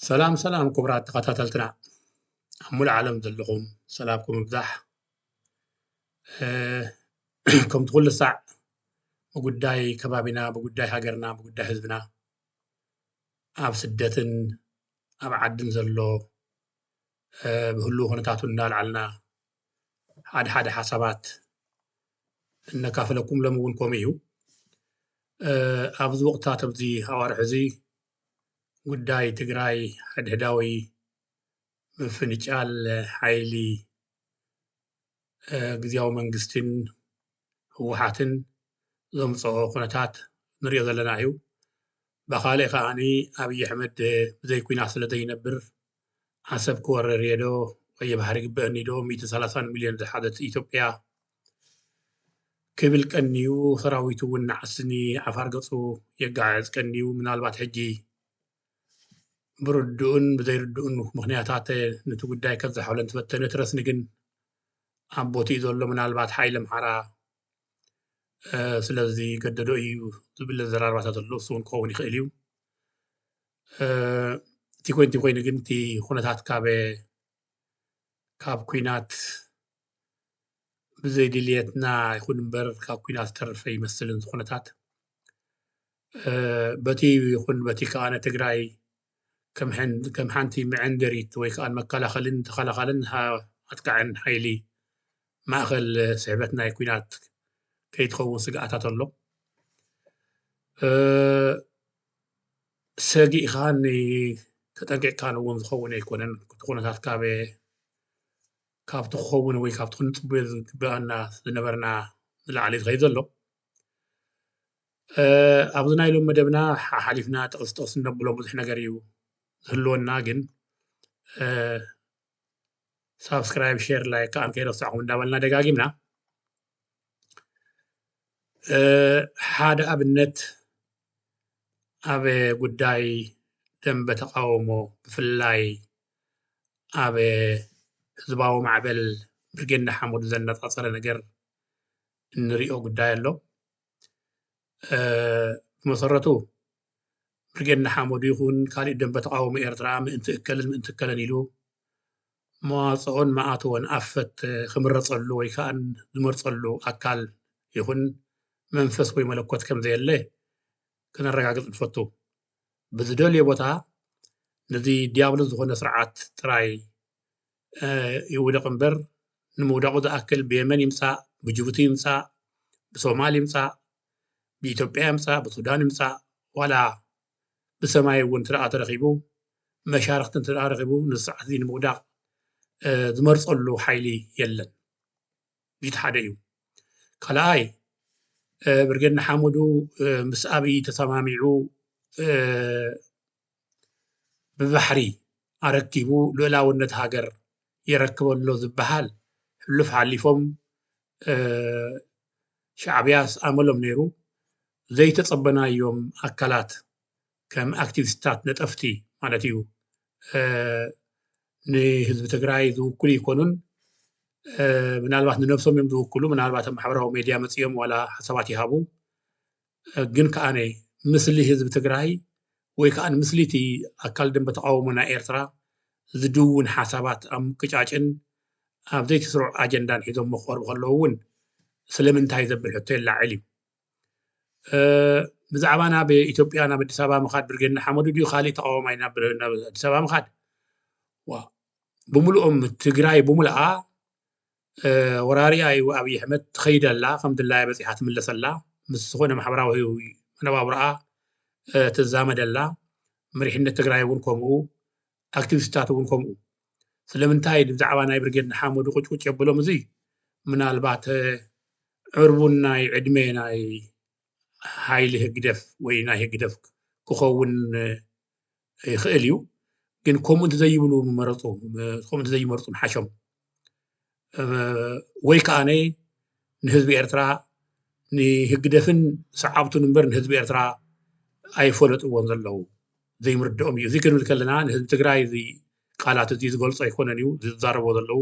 ሰላም ሰላም ክቡራት ተኸታተልትና ኣብ ሙሉእ ዓለም ዘለኹም ሰላምኩም ይብዛሕ። ከምቲ ኩሉ ሳዕ ብጉዳይ ከባቢና፣ ብጉዳይ ሃገርና፣ ብጉዳይ ህዝብና ኣብ ስደትን ኣብ ዓድን ዘሎ ብህሉ ኩነታቱ እናልዓልና ሓደ ሓደ ሓሳባት እነካፍለኩም ሎም እውን ከምኡ እዩ። ኣብዚ ወቕታት ኣብዚ ኣዋርሕ እዚ ጉዳይ ትግራይ ሕድሕዳዊ ምፍንጫል ሓይሊ ግዝያዊ መንግስትን ህወሓትን ዘምፅኦ ኩነታት ንሪኦ ዘለና እዩ። ብኻልእ ከዓኒ ኣብይ ኣሕመድ ብዘይ ኩናት ስለ ዘይነብር ዓሰብ ክወረር እየ ዶ ቀይሕ ባሕሪ ይግበአኒ ዶ ሚእቲ ሰላሳን ሚልዮን ዝሓዘት ኢትዮጵያ ክብል ቀንዩ፣ ሰራዊቱ እውን ንዓስኒ ዓፋር ገፁ የጋዕዝ ቀንዩ። ምናልባት ሕጂ ብርዱእን ብዘይርዱእን ምክንያታት ነቲ ጉዳይ ከዘሓውለን ትፈተነ ትረስኒ ግን ኣብ ቦትኡ ዘሎ ምናልባት ሓይሊ ኣምሓራ ስለዚ ገደዶ እዩ ዝብል ዘራርባታት ኣሎ። እሱ እውን ክኸውን ይኽእል እዩ። እቲ ኮይኑ ኮይኑ ግን እቲ ኩነታት ካብ ካብ ኩናት ብዘይ ድልየትና ይኹን እምበር ካብ ኩናት ዝተረፈ ይመስልን ኩነታት በቲ ይኹን በቲ ከኣ ንትግራይ ከም ሓንቲ መዐንደሪት ወይ ከዓ መከላኸልን ተኸላኸልን ኣጥቃዕን ሓይሊ ማእኸል ስሕበት ናይ ኩናት ከይትኸውን ስግኣታት ኣሎ። ሰጊእኻን ተጠንቂቕካን እውን ዝኸውን ኣይኮነን። እቲ ኩነታት ካብ ካብቲ ክኸውን ወይ ካብቲ ክንፅበዮ ዝግበኣና ዝነበርና ንላዕሊ ዝኸይድ ዘሎ። ኣብዚ ናይ ሎም መደብና ሓሓሊፍና ጥቕስ ጥቕስ እነብሎ ብዙሕ ነገር እዩ ዝህልወና፣ ግን ሳብስክራይብ፣ ሼር፣ ላይክ ከኣን ከይረሳዕኹም እንዳበልና ደጋጊምና ሓደ ኣብነት ኣብ ጉዳይ ደንበ ተቃውሞ ብፍላይ ኣብ ህዝባዊ ማዕበል ብርጌድ ንሓመዱ ዘነጻጸረ ነገር እንሪኦ ጉዳይ ኣሎ። ብመሰረቱ ብርጌድ ንሓመዱ ይኹን ካሊእ ደንበ ተቃውሞ ኤርትራ ምእንቲ እከልን ምእንቲ እከልን ኢሉ መዋፅኦን መኣትዎን ኣፈት ክምረፀሉ ወይ ከዓ ዝመርፀሉ ኣካል ይኹን መንፈስ ወይ መለኮት ከም ዘየለ ክነረጋግፅ ንፈቱ። ብዝደልዮ ቦታ ነዚ ዲያብሎስ ዝኾነ ስርዓት ጥራይ ይውደቕ እምበር ንምውዳቑ ዝኣክል ብየመን ይምፃእ፣ ብጅቡቲ ይምፃእ፣ ብሶማል ይምፃእ፣ ብኢትዮጵያ ይምፃእ፣ ብሱዳን ይምፃእ፣ ዋላ ብሰማይ እውን ትርኣ ተረኺቡ መሻርክቲ እንተ ረኺቡ ንስርዓት እዚ ንምውዳቕ ዝመርፀሉ ሓይሊ የለን። እቲ ሓደ እዩ። ካልኣይ ብርጌድ ንሓመዱ ምስ ኣብይ ተሰማሚዑ ብባሕሪ ኣረኪቡ ልኡላውነት ሃገር የረክበሎ ዝበሃል ሕሉፍ ሓሊፎም ሻዕብያስ ኣመሎም ነይሩ ዘይተጸበናዮም ኣካላት ከም ኣክቲቪስታት ነጠፍቲ ማለት እዩ ንህዝቢ ትግራይ ዝውክሉ ይኮኑን ምናልባት ንነብሶም እዮም ዝውክሉ ምናልባት ኣብ ማሕበራዊ ሜድያ መፅኦም ዋላ ሓሳባት ይሃቡ ግን ከኣነ ምስሊ ህዝቢ ትግራይ ወይ ከዓ ንምስሊ እቲ ኣካል ደንበ ተቃውሞ ናይ ኤርትራ ዝድውን ሓሳባት ኣብ ምቅጫጭን ኣብ ዘይትስሩዕ ኣጀንዳን ሒዞም ክቐርቡ ከለዉ እውን ስለምንታይ ዘብል ሕቶ የላዕል እዩ። ብዛዕባ ናብ ኢትዮጵያ ናብ ኣዲስ ኣበባ ምኻድ ብርጌድ ንሓመዱ ድዩ ካሊእ ተቃዋማይ ናብ ኣዲስ ኣበባ ምኻድ? ብምልኦም ትግራይ ብምልኣ ወራሪኣ እዩ ኣብይ ኣሕመድ ትኸይደላ ከም ድላያ በፂሓ ትምለሰላ ምስ ዝኾነ ማሕበራዊ መነባብሮኣ ትዛመደላ መሪሕነት ትግራይ እውን ከምኡ ኣክቲቪስታት እውን ከምኡ ስለምንታይ ብዛዕባ ናይ ብርጌድ ንሓመዱ ቁጭቁጭ የብሎም እዚ ምናልባት ዕርቡን ናይ ዕድመ ናይ ሓይሊ ህግደፍ ወይ ናይ ህግደፍ ክኸውን ይኽእል እዩ ግን ከምኡ እንተዘይብሉ ምመረፁ ከምኡ እንተዘይመርፁ ምሓሾም ወይ ከዓነ ንህዝቢ ኤርትራ ንህግደፍን ሰዓብቱን እምበር ንህዝቢ ኤርትራ ኣይፈለጥዎን ዘለዉ ዘይምርድኦም እዩ እዚ ክንብል ከለና ንህዝቢ ትግራይ እዚ ቃላት እዚ ዝገልፆ ኣይኮነን እዩ ዝዛረቦ ዘለዉ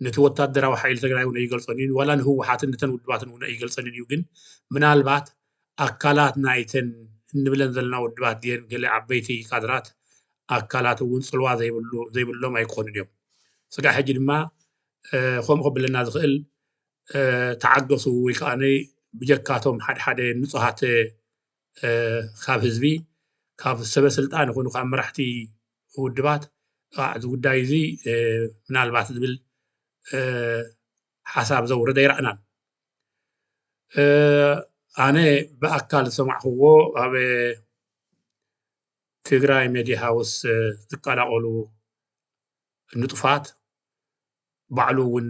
ነቲ ወታደራዊ ሓይሊ ትግራይ እውን ኣይገልፆን እዩ ዋላ ንህወሓትን ነተን ውድባትን እውን ኣይገልፀንን እዩ ግን ምናልባት ኣካላት ናይተን እንብለን ዘለና ውድባት ድየን ገለ ዓበይቲ ካድራት ኣካላት እውን ጽልዋ ዘይብሉ ዘይብሎም ኣይኮኑን እዮም። ስጋዕ ሕጂ ድማ እ፣ ከምኡ ክብለና ዝኽእል እ፣ ተዓገሱ ወይ ከዓ ብጀካቶም ሓደ ሓደ ንጹሃት እ፣ ካብ ህዝቢ ካብ ሰበ ስልጣን ይኹኑ ካብ መራሕቲ ውድባት እ፣ እዚ ጉዳይ እዚ እ፣ ምናልባት ዝብል እ፣ ሓሳብ ዘውረደ ኣይረኣናን። እ፣ ኣነ ብኣካል ዝሰማዕክዎ ኣብ ትግራይ ሜድያ ሃውስ ዝቀላቐሉ ንጡፋት ባዕሉ እውን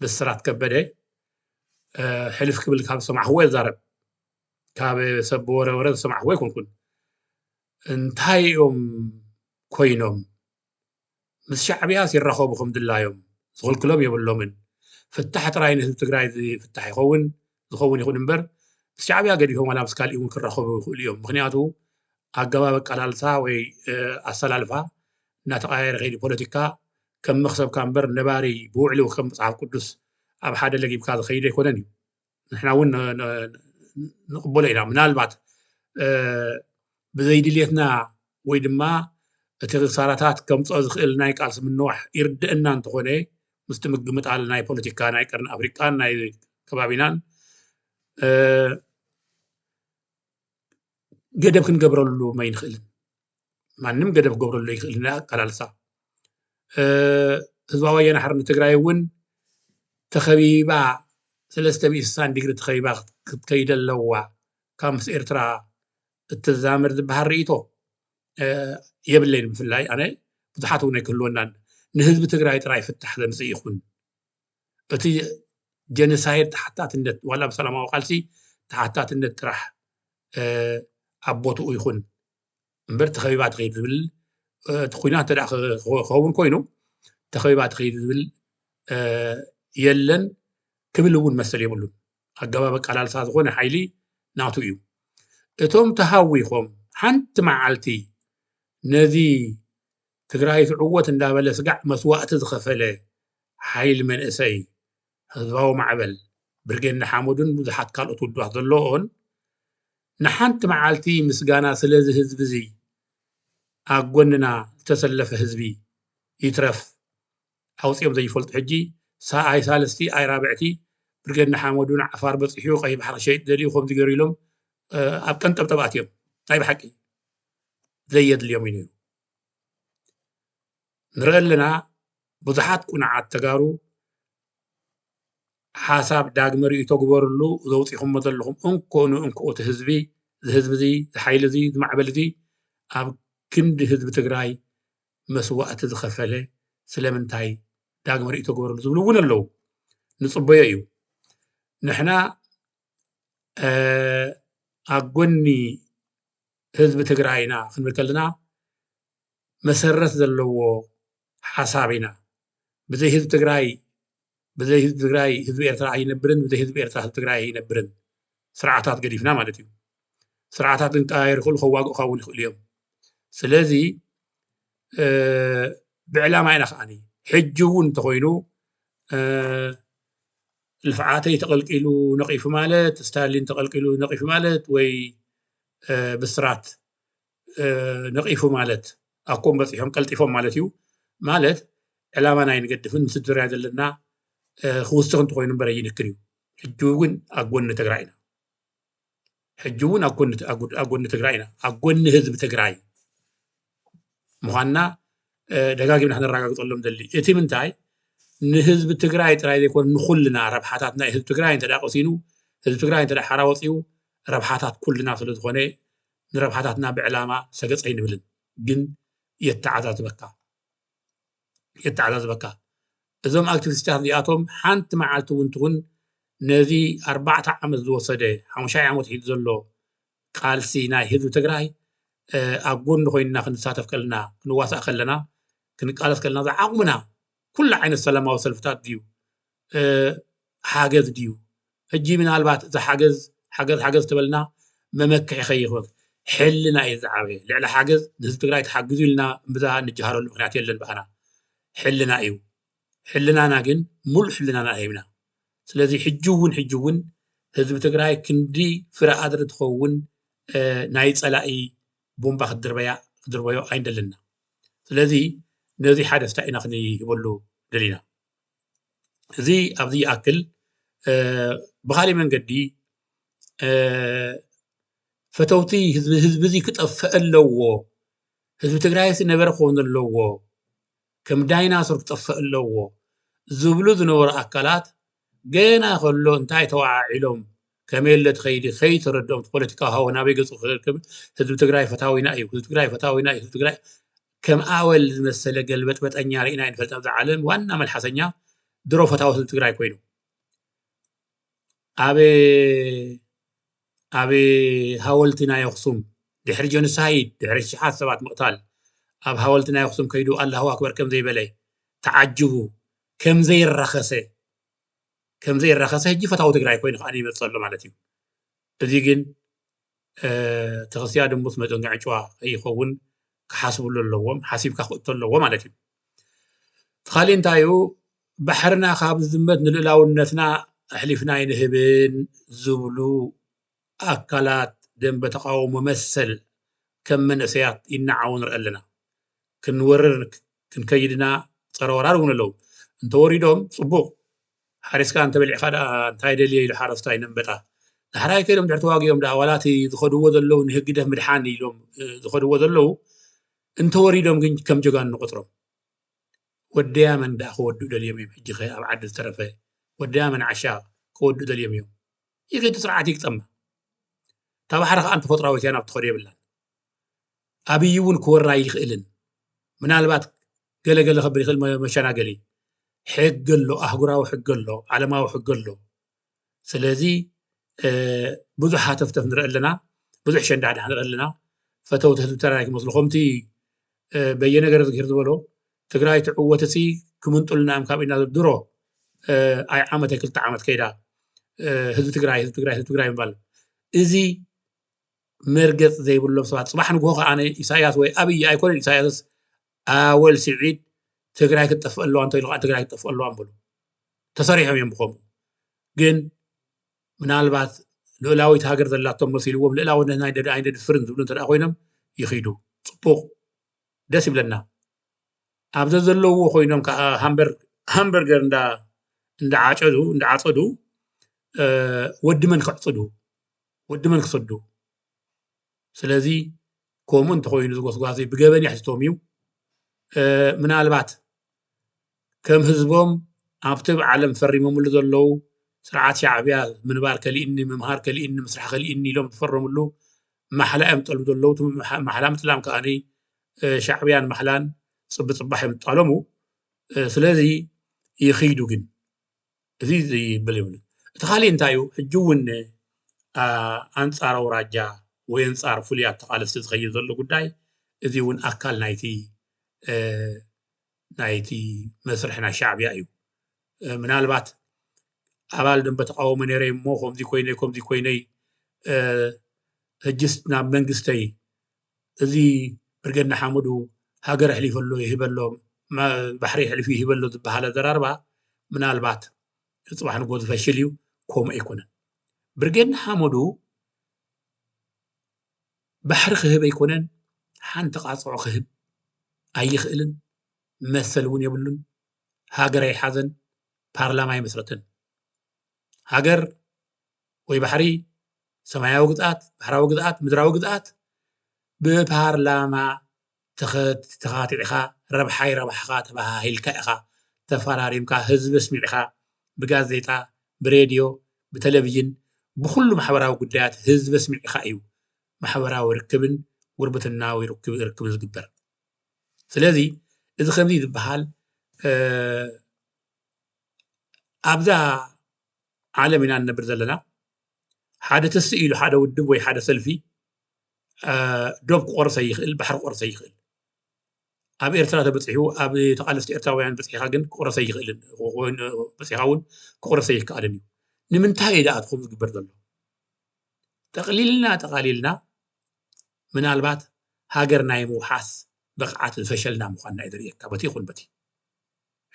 ብስራት ከበደ ሕልፍ ክብል ካብ ዝሰማዕክዎ ይዛረብ። ካብ ሰብ ብወረ ወረ ዝሰማዕክዎ ኣይኮንኩን። እንታይ እዮም ኮይኖም? ምስ ሻዕብያስ ይራኸቡ ከም ድላዮም ዝኽልክሎም የብሎምን። ፍታሕ ጥራይ ንህዝቢ ትግራይ ዝፍታሕ ይኸውን ዝኸውን ይኹን እምበር ምስ ሻዕብያ ገዲፎም ዋላ ምስ ካሊእ እውን ክራኸቡ ይኽእሉ እዮም። ምክንያቱ ኣገባብ ኣቃላልሳ ወይ ኣሰላልፋ እናተቐያየረ ከይዲ ፖለቲካ ከም መኽሰብካ እምበር ነባሪ ብውዕሊ ከም መፅሓፍ ቅዱስ ኣብ ሓደ ለጊብካ ዝኸይድ ኣይኮነን እዩ። ንሕና እውን ንቕበሎ ኢና። ምናልባት ብዘይድልየትና ወይ ድማ እቲ ክሳራታት ከምፅኦ ዝኽእል ናይ ቃልሲ ምንዋሕ ይርድእና እንተኾነ ምስቲ ምግምጣል ናይ ፖለቲካ ናይ ቀርኒ ኣፍሪቃን ናይ ከባቢናን ገደብ ክንገብረሉ ኣይንኽእልን። ማንም ገደብ ክገብረሉ ኣይኽእልን። ናይ ኣቃላልሳ ህዝባዊ ወያነ ሓርነት ትግራይ እውን ተኸቢባ ሰለስተ ሚእቲ ስሳን ዲግሪ ተኸቢባ ክትከይድ ኣለዋ ካብ ምስ ኤርትራ እትዛመድ ዝበሃል ርእይቶ የብለይን። ብፍላይ ኣነ ብዙሓት እውን ኣይክህልወናን። ንህዝቢ ትግራይ ጥራይ ፍታሕ ዘምፅእ ይኹን። እቲ ጀኖሳይድ ተሓታትነት ዋላ ብሰላማዊ ቃልሲ ተሓታትነት ጥራሕ ኣብ ቦትኡ ይኹን እምበር ተኸቢባ ትኸይድ ዝብል እቲ ኩናት እንተ ክኸውን ኮይኑ ተኸቢባ ትኸይድ ዝብል የለን ክብል እውን መሰል የብሉን። ኣገባብ ኣቃላልሳ ዝኾነ ሓይሊ ናቱ እዩ። እቶም ተሃዊኾም ሓንቲ መዓልቲ ነዚ ትግራይ ትዕወት እንዳበለ ስጋዕ መስዋእቲ ዝኸፈለ ሓይሊ መንእሰይ ህዝባዊ ማዕበል ብርጌድ ንሓመዱን ብዙሓት ካልኦት ውድባት ዘለዎን ንሓንቲ መዓልቲ ምስጋና ስለዚ ህዝቢ እዚ ኣብ ጎንና ዝተሰለፈ ህዝቢ ይትረፍ ኣውፂኦም ዘይፈልጡ ሕጂ ኣይ ሳልስቲ ኣይ ራብዕቲ ብርጌድ ንሓመዱ ንዓፋር በፂሑ ቀይ ባሕሪ ክሸይጥ ደልዩ ከምዚ ገይሩ ኢሎም ኣብ ቀንጠብጠብ ኣትዮም ናይ ብሓቂ ዘየድልዮም እዩ ነይሩ። ንርኢ ኣለና ብዙሓት ቁኑዓት ተጋሩ ሓሳብ ዳግመ ርእይቶ ግበርሉ ዘውፂኹሞ ዘለኹም እንኮ ንእንኮ እቲ ህዝቢ እዚ ህዝቢ እዚ እዚ ሓይሊ እዚ እዚ ማዕበል እዚ ኣብ ክንዲ ህዝቢ ትግራይ መስዋእቲ ዝኸፈለ ስለምንታይ ዳግመ ርእይቶ ግበርሉ ዝብሉ እውን ኣለዉ። ንፅበዮ እዩ። ንሕና ኣብ ጎኒ ህዝቢ ትግራይ ኢና ክንብል ከለና መሰረት ዘለዎ ሓሳብ ኢና። ብዘይ ህዝቢ ትግራይ ብዘይ ህዝቢ ትግራይ ህዝቢ ኤርትራ ኣይነብርን፣ ብዘይ ህዝቢ ኤርትራ ህዝቢ ትግራይ ኣይነብርን። ስርዓታት ገዲፍና ማለት እዩ። ስርዓታት እንቀያየር ይኽእሉ ከዋግኡኻ እውን ይኽእሉ እዮም። ስለዚ ብዕላማ ኢና ከዓኒ ሕጂ እውን እንተኾይኑ ልፍዓተይ ተቐልቂሉ ነቒፉ ማለት ስታሊን ተቐልቂሉ ነቒፉ ማለት ወይ ብስራት ነቒፉ ማለት ኣኮም በፂሖም ቀልጢፎም ማለት እዩ። ማለት ዕላማና ኣይንገድፍን ንስድርያ ዘለና ክውስኽ እንተኾይኑ እምበር ኣይንክን እዩ። ሕጂ እውን ኣብ ጎኒ ትግራይ ኢና። ሕጂ እውን ኣብ ጎኒ ትግራይ ኢና። ኣብ ጎኒ ህዝቢ ትግራይ ምዃንና ደጋጊምና ክነረጋግፀሎም ደሊ። እቲ ምንታይ ንህዝቢ ትግራይ ጥራይ ዘይኮነ ንኩልና ረብሓታት ናይ ህዝቢ ትግራይ እንተ ቀሲኑ ህዝቢ ትግራይ እንተ ሓራ ወፂኡ ረብሓታት ኩልና ስለዝኾነ ንረብሓታትና ብዕላማ ሰገፅ ኣይንብልን። ግን የተዓዛዝበካ የተዓዛዝበካ እዞም ኣክቲቪስታት እዚኣቶም ሓንቲ መዓልቲ እውን ትኹን ነዚ ኣርባዕተ ዓመት ዝወሰደ ሓሙሻይ ዓመት ሒዱ ዘሎ ቃልሲ ናይ ህዝቢ ትግራይ ኣብ ጎኒ ኮይንና ክንሳተፍ ከለና ክንዋሳእ ከለና ክንቃለስ ከለና ዝዓቕሙና ኩሉ ዓይነት ሰላማዊ ሰልፍታት ድዩ ሓገዝ ድዩ ሕጂ ምናልባት እዚ ሓገዝ ሓገዝ ሓገዝ ተበልና መመክሒ ከይኸውን ሕልና እዩ ዝዓበየ። ልዕሊ ሓገዝ ንህዝቢ ትግራይ ተሓግዙ ኢልና እምብዛ እንጀሃረሉ ምክንያት የለን። ብኣና ሕልና እዩ። ሕልናና ግን ሙሉእ ሕልናና ሂብና። ስለዚ ሕጂ እውን ሕጂ እውን ህዝቢ ትግራይ ክንዲ ፍረ ኣድሪ ትኸውን ናይ ፀላኢ ቦምባ ክትድርበያ ክድርበዮ ኣይንደልና። ስለዚ ነዚ ሓደ ኣስታኢና ክንህበሉ ደሊና። እዚ ኣብዚ ይኣክል። ብካሊእ መንገዲ ፈተውቲ ህዝቢ እዚ ክጠፍእ ኣለዎ፣ ህዝቢ ትግራይስ ነበረ ክኸውን ኣለዎ፣ ከም ዳይናሶር ክጠፍእ ኣለዎ ዝብሉ ዝነበሩ ኣካላት ገና ከሎ እንታይ ተወዓዒሎም ከመይ ኣሎ ትኸይዲ ከይተረድኦም ፖለቲካዊ ሃወ ናበይ ገፁ ክብል ህዝቢ ትግራይ ፈታዊና እዩ፣ ህዝቢ ትግራይ ፈታዊና እዩ፣ ህዝቢ ትግራይ ከም ኣወል ዝመሰለ ገልበጥበጠኛ ርኢና ይንፈልጥ ኣብዛ ዓለም ዋና መልሓሰኛ ድሮ ፈታዊ ህዝቢ ትግራይ ኮይኑ ኣብ ኣብ ሃወልቲ ናይ ኣክሱም ድሕሪ ጀኖሳይድ ድሕሪ ሽሓት ሰባት ምቕታል ኣብ ሃወልቲ ናይ ኣክሱም ከይዱ ኣላሁ ኣክበር ከም ዘይበለ ተዓጅቡ ከም ዘይራኸሰ ከም ዘይራኸሰ ሕጂ ፈታዊ ትግራይ ኮይኑ ከዓ ይመፅእ ኣሎ ማለት እዩ። እዚ ግን ተክስያ ድንቡስ መጠንቀዒ ጭዋ ከይኸውን ክሓስብሉ ኣለዎም፣ ሓሲብካ ክእቶ ኣለዎ ማለት እዩ። እቲ ካሊእ እንታይ እዩ? ባሕርና ካብ ዝዝመት ንልእላውነትና ኣሕሊፍና ኣይንህብን ዝብሉ ኣካላት ደንበ ተቃውሞ መሰል ከም መንእሰያት ይነዓው ንርኢ ኣለና። ክንወርር ክንከይድና ፀረ ወራር እውን ኣለዉ። እንተወሪዶም ፅቡቅ ሓሪስካ እንተበሊዕካ ደኣ እንታይ ደልየ ኢሉ ሓረስታይ ነንበጣ ዳሕራይ ከይዶም ድሕሪ ተዋጊኦም ደኣ ዋላ እቲ ዝኸድዎ ዘለዉ ንህግደፍ ምድሓን ኢሎም ዝኸድዎ ዘለዉ እንተወሪዶም ግን ከም ጀጋኑ ንቆፅሮም። ወደያ መን ደኣ ክወድኡ ደልዮም እዮም ሕጂ ከ ኣብ ዓዲ ዝተረፈ ወደያ መን ዓሻ ክወድኡ ደልዮም እዮም። ይኸዱ ስርዓት ይግጠማ። እታ ባሕሪ ከዓ ተፈጥራዊት እያ ናብ ትኸዶ የብላን። ኣብይ እውን ክወራ ይኽእልን ምናልባት ገለገለ ከብል ይኽእል መሸናገሊ ሕጊ ኣሎ፣ ኣህጉራዊ ሕጊ ኣሎ፣ ዓለማዊ ሕጊ ኣሎ። ስለዚ ብዙሕ ሃተፍተፍ ንርኢ ኣለና፣ ብዙሕ ሸንዳሕዳሕ ንርኢ ኣለና። ፈተውቲ ህዝቢ ተራይ ክመስሉ ከምቲ በየነ ገረዝግሄር ዝበሎ ትግራይ ትዕወት ሲ ክምንጡልና እዮም ካብ ኢና ድሮ ኣይ ዓመት ክልተ ዓመት ከይዳ ህዝቢ ትግራይ ህዝቢ ትግራይ ህዝቢ ትግራይ ምባል እዚ መርገፅ ዘይብሎም ሰባት ፅባሕ ንግሆ ከዓ ኢሳያስ ወይ ኣብይ ኣይኮነን ኢሳያስ ኣወል ስዒድ ትግራይ ክትጠፍእ ኣለዋ እንተኢሉ ከዓ ትግራይ ክትጠፍእ ኣለዋ ንበሉ ተሰሪሖም እዮም ብኸምኡ ግን ምናልባት ልኡላዊት ሃገር ዘላቶም መሲልዎም ልእላውነት ናይ ደደ ኣይንደፍርን ዝብሉ እንተ ኮይኖም ይኽዱ ፅቡቕ ደስ ይብለና ኣብ ዘዘለውዎ ኮይኖም ከዓ ሃምበርገር እንዳዓጨዱ እንዳዓፀዱ ወዲ መን ክዕፅዱ ወዲ መን ክሰዱ ስለዚ ከምኡ እንተኮይኑ ዝጎስጓሲ ብገበን የሕትቶም እዩ ምናልባት ከም ህዝቦም ኣብቲ ብዓለም ፈሪሞምሉ ዘለዉ ስርዓት ሻዕብያ ምንባር ከሊእኒ ምምሃር ከሊእኒ ምስራሕ ከሊእኒ ኢሎም ዝፈረምሉ ማሕላ እዮም ዝጠልቡ ዘለዉ ማሕላ ምጥላም ከዓኒ ሻዕብያን ማሕላን ፅቢ ፅባሕ እዮም ዝጣለሙ ስለዚ ይኽይዱ ግን እዚ ይብል ይብሉ እቲ ካሊእ እንታይ እዩ ሕጂ እውን ኣንፃር ኣውራጃ ወይ ኣንፃር ፍሉያት ተቃለስቲ ዝኸይድ ዘሎ ጉዳይ እዚ እውን ኣካል ናይቲ ናይቲ መስርሕ ናይ ሻዕብያ እዩ ምናልባት ኣባል ደንበ ተቃወሞ ነይረ እሞ ከምዚ ኮይነ ከምዚ ኮይነይ ሕጅስ ናብ መንግስተይ እዚ ብርጌድ ንሓመዱ ሃገር ኣሕሊፈሎ ይህበሎ ባሕሪ ኣሕሊፉ ይህበሎ ዝበሃል ኣዘራርባ ምናልባት ንፅባሕ ንጎ ዝፈሽል እዩ ከምኡ ኣይኮነን ብርጌድ ንሓመዱ ባሕሪ ክህብ ኣይኮነን ሓንቲ ቃፅዖ ክህብ ኣይኽእልን መሰል እውን የብሉን ሃገር ኣይሓዘን ፓርላማ ኣይመስረትን ሃገር ወይ ባሕሪ ሰማያዊ ግዝኣት ባሕራዊ ግዝኣት ምድራዊ ግዝኣት ብፓርላማ ተኻቲዕኻ ረብሓይ ረብሓኻ ተባሃሂልካ ኢኻ ተፈራሪምካ ህዝቢ ኣስሚዕኻ ብጋዜጣ ብሬድዮ ብቴሌቪዥን ብኩሉ ማሕበራዊ ጉዳያት ህዝቢ ኣስሚዕኻ እዩ ማሕበራዊ ርክብን ጉርብትናዊ ርክብን ዝግበር ስለዚ እዚ ከምዚ ዝበሃል ኣብዛ ዓለም ኢና ንነብር ዘለና ሓደ ትስእ ኢሉ ሓደ ውድብ ወይ ሓደ ሰልፊ ዶብ ክቆርሰ ይኽእል ባሕሪ ክቆርሰ ይኽእል ኣብ ኤርትራ ተበፂሑ ኣብ ተቃለስቲ ኤርትራውያን በፂኻ ግን ክቆረሰ ይኽእልን በፂኻ እውን ክቆረሰ ይከኣልን እዩ ንምንታይ እዩ ደኣ ትኹም ዝግበር ዘሎ ጠቕሊልና ጠቓሊልና ምናልባት ሃገር ናይ ምውሓስ ብቕዓት ዝፈሸልና ምዃንና እዩ ዘርእየካ በቲ ይኹን በቲ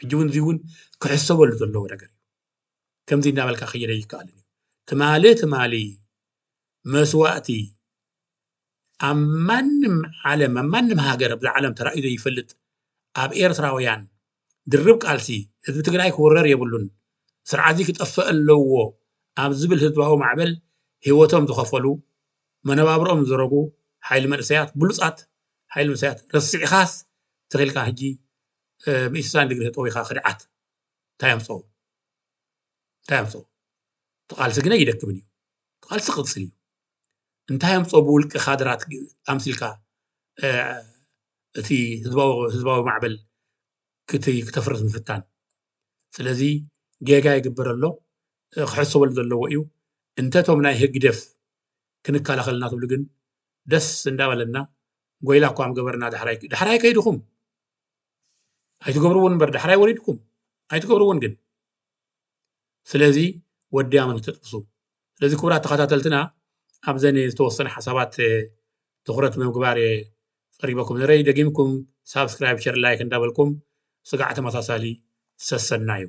ሕጂ እውን እዚ እውን ክሕሰበሉ ዘለዎ ነገር እዩ ከምዚ እናበልካ ክይደ ይከኣልን እዩ ትማሊ ትማሊ መስዋእቲ ኣብ ማንም ዓለም ኣብ ማንም ሃገር ኣብዚ ዓለም ተራእዩ ዘይፈልጥ ኣብ ኤርትራውያን ድርብ ቃልሲ ህዝቢ ትግራይ ክውረር የብሉን፣ ስርዓት እዚ ክጠፍእ ኣለዎ ኣብ ዝብል ህዝባዊ ማዕበል ህይወቶም ዝኸፈሉ፣ መነባብሮኦም ዝዘረጉ ሓይሊ መንእሰያት፣ ብሉጻት ሓይሊ መንእሰያት ረሲዕኻስ ተኺልካ ሕጂ ብኢስሳን ድግሪ ተጠዊኻ ክድዓት እንታይ ኣምፀው እንታይ ኣምፀው? እቲ ቃልሲ ግና ይደክምን እዩ። እቲ ቃልሲ ክቕፅል እዩ። እንታይ ኣምፀው ብውልቂ ካድራት ኣምሲልካ እቲ ህዝባዊ ማዕበል ክተፍርስ ምፍታን? ስለዚ ጌጋ ይግበር ኣሎ። ክሕሰበሉ ዘለዎ እዩ። እንተቶም ናይ ህግደፍ ክንከላኸልና ትብሉ ግን ደስ እንዳበለና ጎይላ እኳ ምገበርና ዳሕራይ ከይድኹም ኣይትገብርዎን እምበር ዳሕራይ ወሪድኩም ኣይትገብርዎን ግን ስለዚ ወዲያ መን ተጥቅሱ ስለዚ ክቡራት ተኸታተልትና ኣብዘን ዝተወሰነ ሓሳባት ትኩረት ምግባር ቀሪበኩም ንረይ ደጊምኩም ሳብስክራይብ ሸር ላይክ እንዳበልኩም ስጋዕ ተመሳሳሊ ሰሰናዩ